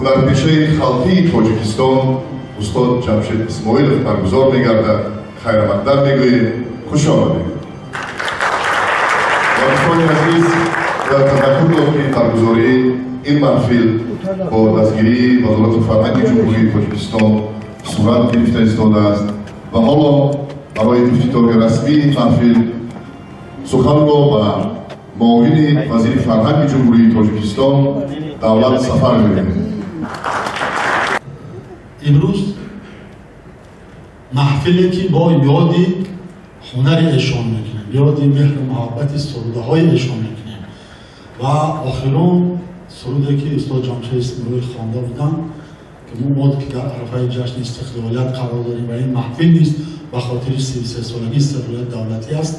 ҳунарпешаи халқии Тоҷикистон устод Ҷамшед Исмоилов баргузор мегардад хайрамақдам мегӯем. Хуш омадед. Ва дӯстони азиз, бояд тазаккур дод, ки баргузории ин маҳфил бо дастгирии Вазорати фарҳанги Ҷумҳурии Тоҷикистон сурат гирифта истодааст ва ҳоло барои ифтитоҳи расмии маҳфил суханро ба муовини вазири фарҳанги Ҷумҳурии Тоҷикистон Давлат Сафар медиҳем. Имрӯз маҳфиле ки бо ёди ҳунари эшон мекунем, ёди меҳру муҳаббати сурудаҳои эшон мекунем ва охирон суруде ки устод Ҷамшед Исмоилов хонда буданд, ки мо ки дар арафаи ҷашни истиқлолият қарор дорем ва ин маҳфил низ ба хотири 33-солагии истиқлолияти давлатӣ аст,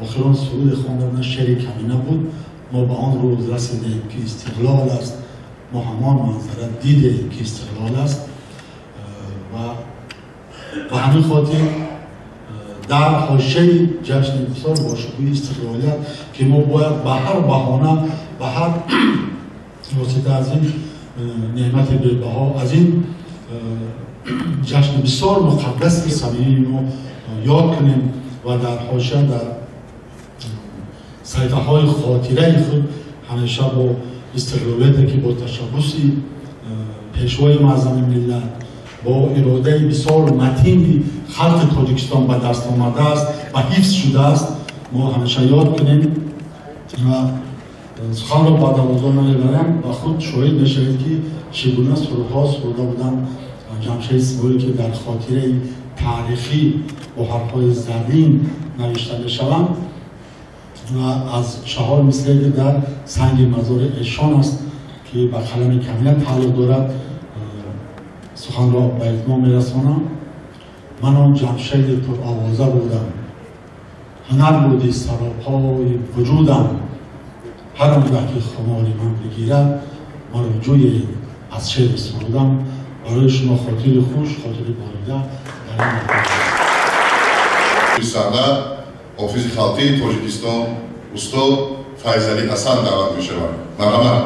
охирон суруде хонда буданд, шеъри камина буд. Мо ба он рӯз расидем, ки истиқлол аст, мо ҳамон манзара дидем, ки истиқлол аст ва ба ҳамин хотир дар ҳошияи ҷашни бисёр бошукӯҳи истиқлолият, ки мо бояд ба ҳар баҳона, ба ҳар восита аз ин неъмати бебаҳо, аз ин ҷашни бисёр муқаддаси самимии мо ёд кунем ва дар ҳошия, дар саҳифаҳои хотираи худ ҳамеша бо истиқлолияте ки бо ташаббуси пешвои муаззами миллат, бо иродаи бисёр матини халқи Тоҷикистон ба даст омадааст ва ҳифз шудааст, мо ҳамеша ёд кунем ва суханро ба дарозо намебарам ва худ шоҳид мешавед, ки чӣ гуна сурудҳо суруда буданд Ҷамшед Исмоилов, ки дар хотираи таърихӣ бо ҳарфҳои заррин навишта мешаванд ва аз чаҳор мисре, ки дар санги мазори эшон аст, ки ба қалами камина тааллуқ дорад, суханро ба итмом мерасонам. Ман он Ҷамшеди пуровоза будам, ҳунар буди саробҳои вуҷудам, ҳар он гаҳ ки хумори ман бигирад, маро ҷӯед аз шеъри сурудам. Барои шумо хотири хуш, хотири борида дар ин саҳна ҳофизи халқии Тоҷикистон устод Файзалӣ Ҳасан даъват мешавад. Марҳамат.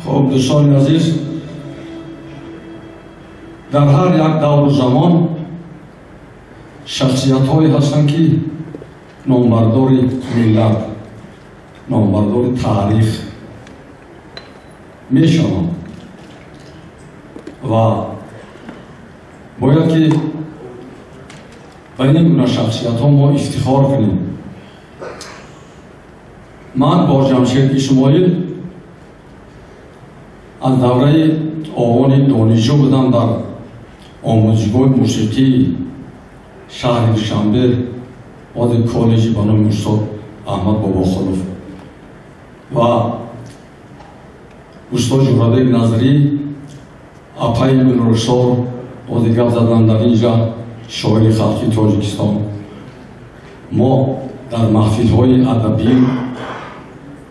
Хуб, дӯстони азиз, дар ҳар як давру замон шахсиятҳое ҳастанд, ки номбардори миллат, номбардори таърих мешаванд ва бояд ки ба ин гуна шахсиятҳо мо ифтихор кунем. Ман бо Ҷамшед Исмоил аз давраи овони донишҷӯ будам дар омӯзишгоҳи мусиқии шаҳри Душанбе, оди коллеҷи ба номи устод Аҳмад Бобохонов ва устод Ҷурабек Назрӣ, апаи Гулрушор, оди гап задан дар инҷа шоири халқии Тоҷикистон. Мо дар маҳфилҳои адабӣ,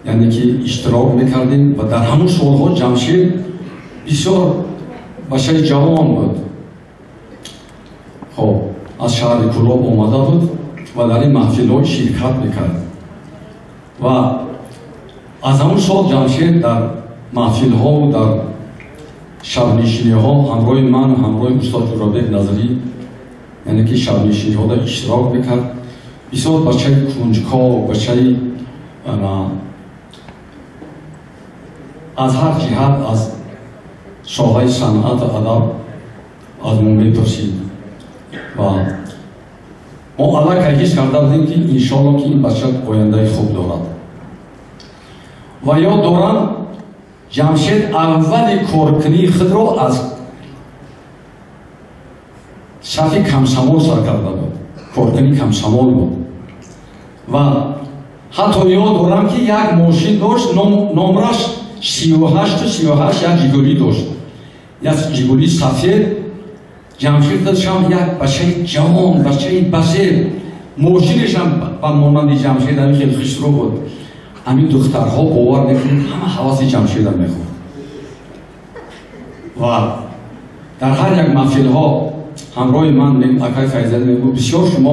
яъне ки иштирок мекардем ва дар ҳамон солҳо Ҷамшед бисёр бачаи ҷавон буд. Хоб, аз шаҳри Кӯлоб омада буд ва дар ин маҳфилҳо ширкат мекард ва аз ҳамон сол Ҷамшед дар маҳфилҳову дар шабнишиниҳо ҳамроҳи ман, ҳамроҳи устод Ҷурабек Назрӣ, яъне ки шабнишиниҳода иштирок мекард. Бисёр бачаи кунҷков, бачаи аз ҳар ҷиҳат, аз соҳаи санъату адаб аз мо мепурсид ва мо аллакай ҳис карда будем, ки иншоалло ки ин бача ояндаи хуб дорад. Ва ёд дорам, Ҷамшед аввали коркунии худро аз сафи комсомол сар карда буд, коркунии комсомол буд ва ҳатто ёд дорам, ки як мошин дошт, номраш 38-38, як Жигулӣ дошт, як Жигулӣ сафед. Ҷамшед худшам як бачаи ҷавон, бачаи басир, мошинашам ба монанди Ҷамшед ҳамин хеле хушрӯ буд. Ҳамин духтарҳо, бовар мекунед, ҳама ҳаваси Ҷамшеда мехӯрд ва дар ҳар як маҳфилҳо ҳамроҳи ман акай Файзалӣ мегӯ: бисёр шумо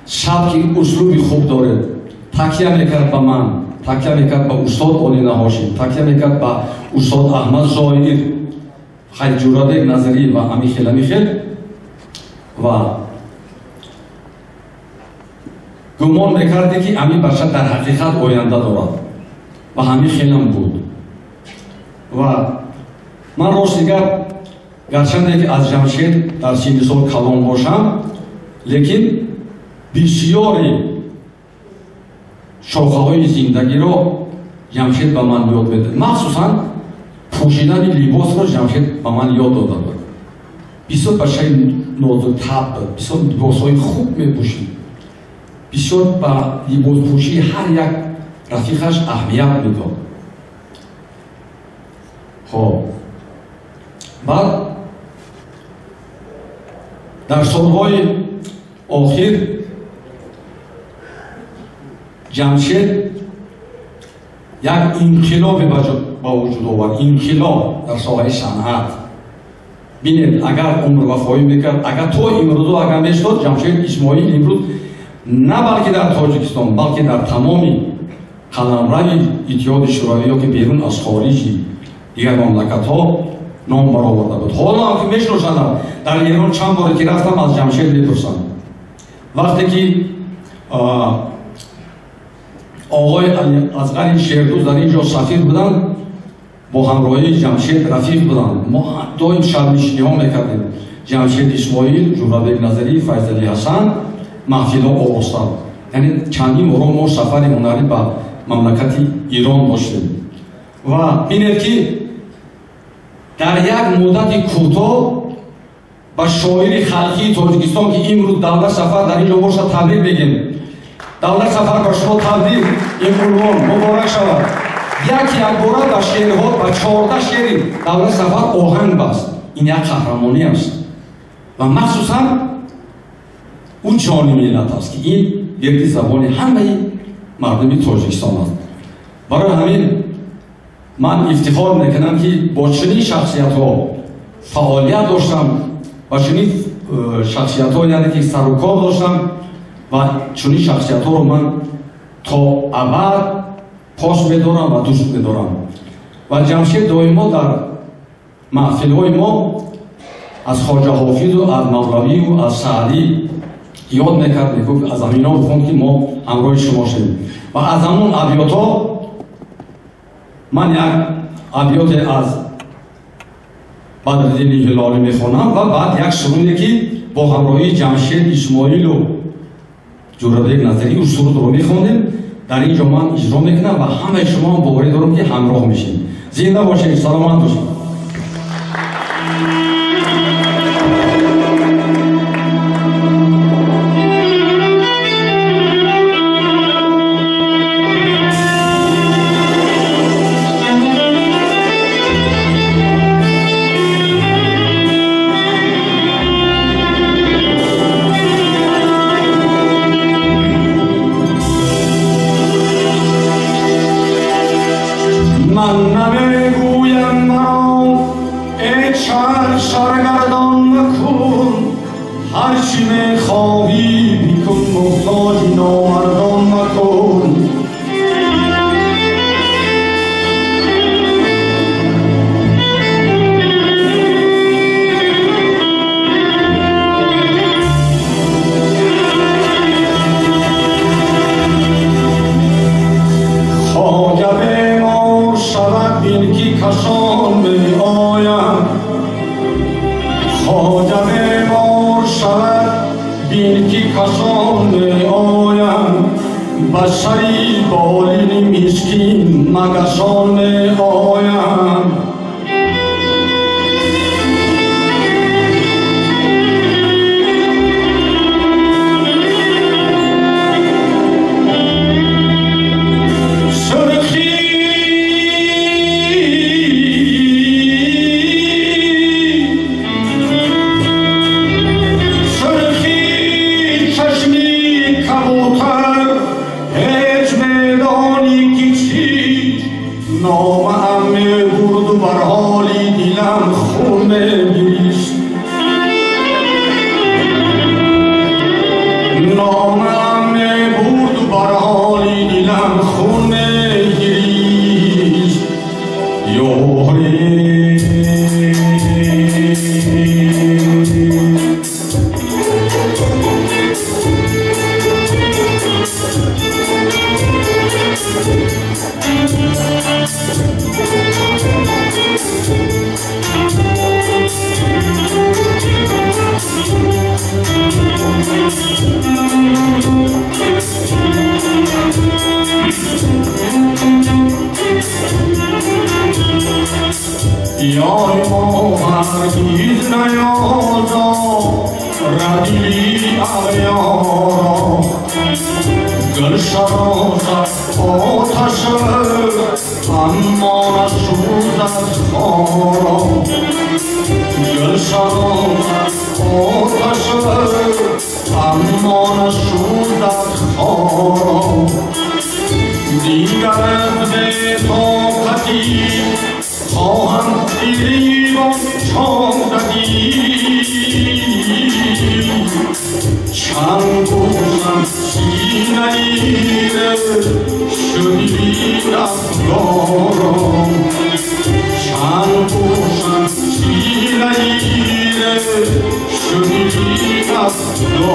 сабки услуби хуб доред. Такя мекард ба ман, такя мекард ба устод Олина Ҳошим, такя мекард ба устод Аҳмад Зоир, Ҷӯрабек Назарӣ ва амихел амихел. Ва гумон мекарде ки ҳамин бача дар ҳақиқат оянда дорад ва ҳамин хелам буд. Ва ман рости гап, гарчанде ки аз Ҷамшед дар синни сол калон бошам, лекин бисёри шохаҳои зиндагиро Ҷамшед ба ман ёд медод. Махсусан пӯшидани либосро Ҷамшед ба ман ёд дода буд. Бисёр бачаи нозуктаб буд, бисёр либосҳои хуб мепӯшид, бисёр ба либоспӯшии ҳар як рафиқаш аҳамият медод. Хоб, баъд дар солҳои охир Ҷамшед як инқилобе ба вуҷуд овард, инқилоб дар соҳаи санъат. Бинед, агар умр вафоӣ мекард, агар то имрӯзо агар мешуд, Ҷамшед Исмоил имрӯз на балки дар Тоҷикистон, балки дар тамоми қаламрави Иттиҳоди Шӯравӣ ё ки берун аз хориҷи дигар мамлакатҳо ном бароварда буд. Ҳоло ҳам ки мешиносанд, дар Эрон чанд боре ки рафтам аз Ҷамшед мепурсам. Вақте ки оғои Асғари Шердӯз дар ин ҷо сафир буданд, бо ҳамроҳии Ҷамшед рафиқ буданд. Мо доим шабнишиниҳо мекардем. Ҷамшед Исмоил, Ҷӯрабек Назарӣ, Файзалӣ Ҳасан маҳфилҳо оростанд. Яъне чандин боро мо сафари ҳунарӣ ба мамлакати Эрон доштем. Ва бинед ки дар як муддати кӯтоҳ ба шоири халқии Тоҷикистон, ки имрӯз Давлат Сафар дар ин ҷо бошад, табрик мегӯем. Давлат Сафар, ба шумо табрик, ин унвон муборак шавад. Як якбора ба шеърҳо, ба 14 шеъри Давлат Сафар оҳанг баст. Ин як қаҳрамонӣ аст ва махсусан ӯ ҷони миллат аст, ки ин верди забони ҳамаи мардуми Тоҷикистон аст. Барои ҳамин ман ифтихор мекунам, ки бо чунин шахсиятҳо фаъолият доштам ва чунин шахсиятҳо, яъне ки сарукор доштам ва чунин шахсиятҳоро ман то абад пос медорам ва дӯст медорам. Ва Ҷамшед доимо дар маҳфилҳои мо аз Хоҷа Ҳофизу, аз Мавлавию, аз Саъдӣ ёд мекард, мегуфт аз ҳамино бихонд, ки мо ҳамроҳи шумо шавем. Ва аз ҳамон абётҳо ман як абёте аз Бадриддини Ҳилолӣ мехонам ва баъд як суруде, ки бо ҳамроҳии Ҷамшед Исмоилу Ҷӯрабек Назарӣ ӯ сурудро мехондем, дар ин ҷо ман иҷро мекунам ва ҳамаи шумо ҳам боварӣ дорам, ки ҳамроҳ мешем. Зинда бошед, саломат бошед. من نمیگویم مرا ای چرخ سرگردان مکن، هرچی میخواهی بکن، محتاج نامردان مکن. کسان می آیم، خواجه بیمار شود بین که کسان می آیم، بسری بالین مسکین مگسان می آیم. نام یار ما هرگز نیازارد دلی اغیارا، گل شرازد آتش اما نسوزد خارا، گل شرازد آتش اما نسوزد خارا. دیگر از بی طاقتی خواهم گریبان چاک زدی، چند بوسم سینه شدی افگارم، چند بوسم سینه شدی افگارم.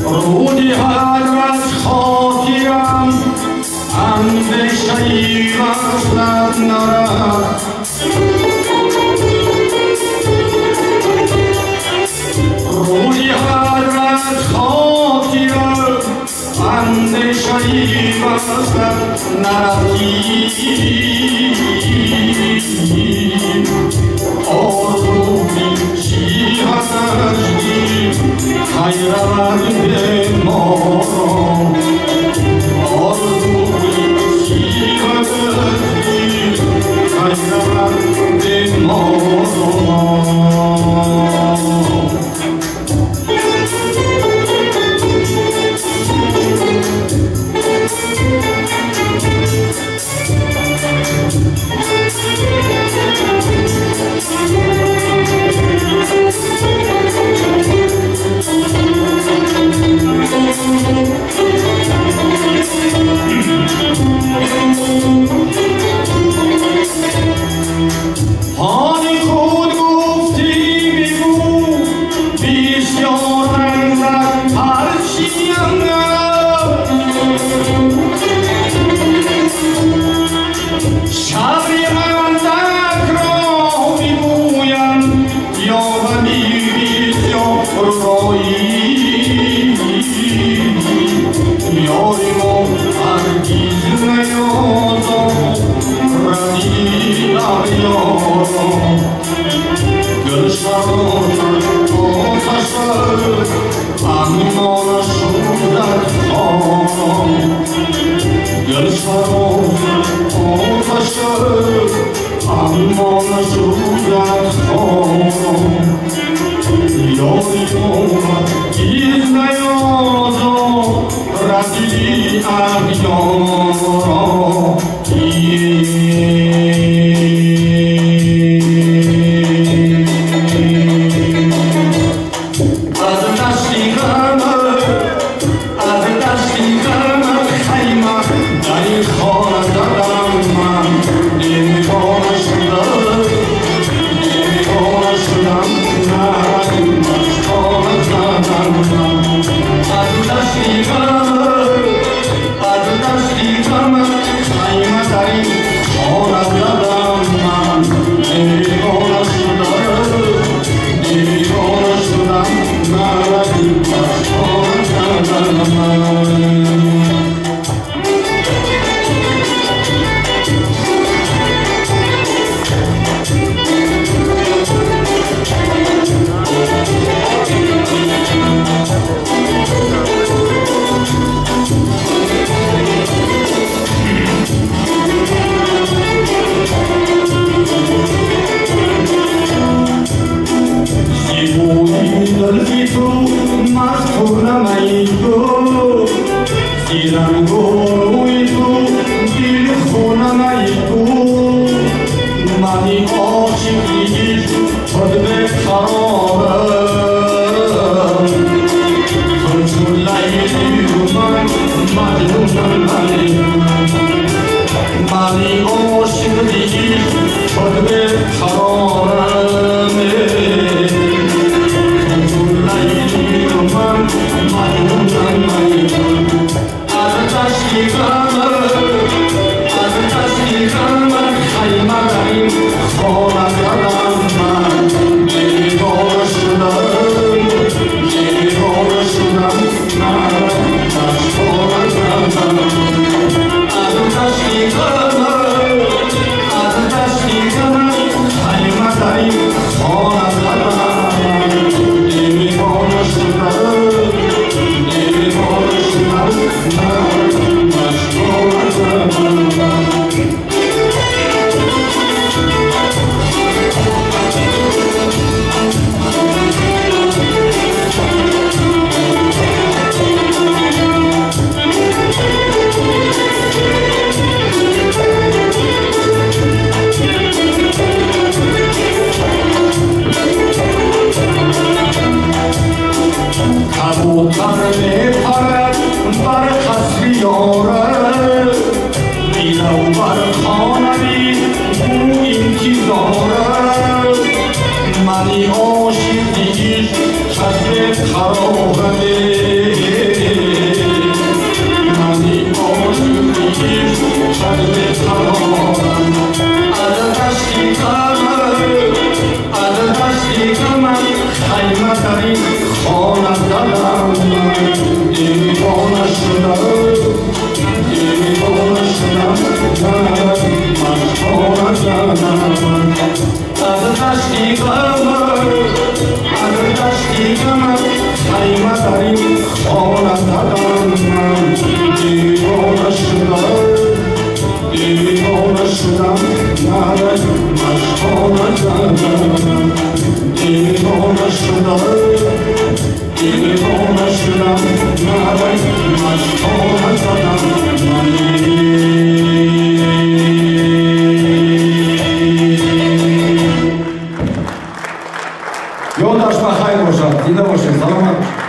رودی حضرت خاطرم اندیشه‌ای وصلت نرفت، رودی حضرت خاطرم اندیشه‌ای وصلت نرفتی، آرزوی چی هستی خیرود به ما را، آرزوی چی هستی خیرود به ما را. حال خود گفتی بگو بسیار رنجد هرچیم، شبر اندک را بگویم یا غمی بسیار رایی، یار ما هرگز نیازارد دلی اغیارا، گل شرازد آتش اما نسوزد خارا، گل شرازد آتش اما نسوزد خارا. یار ما هرگز نیازارد دلی اغیارا. از دستی غم، از دستی غم خیمه در این خانه زدم من، دیوانه شدم، دیوانه شدم، نه خانه زدم من. از دستی غم، از دستی غم خیمه در این خانه Нарай маштона задам, девона шудам, девона шудам, нарай маштона задам. Ёдаш ба хайр бошад, зинда бошед, саломат бошед.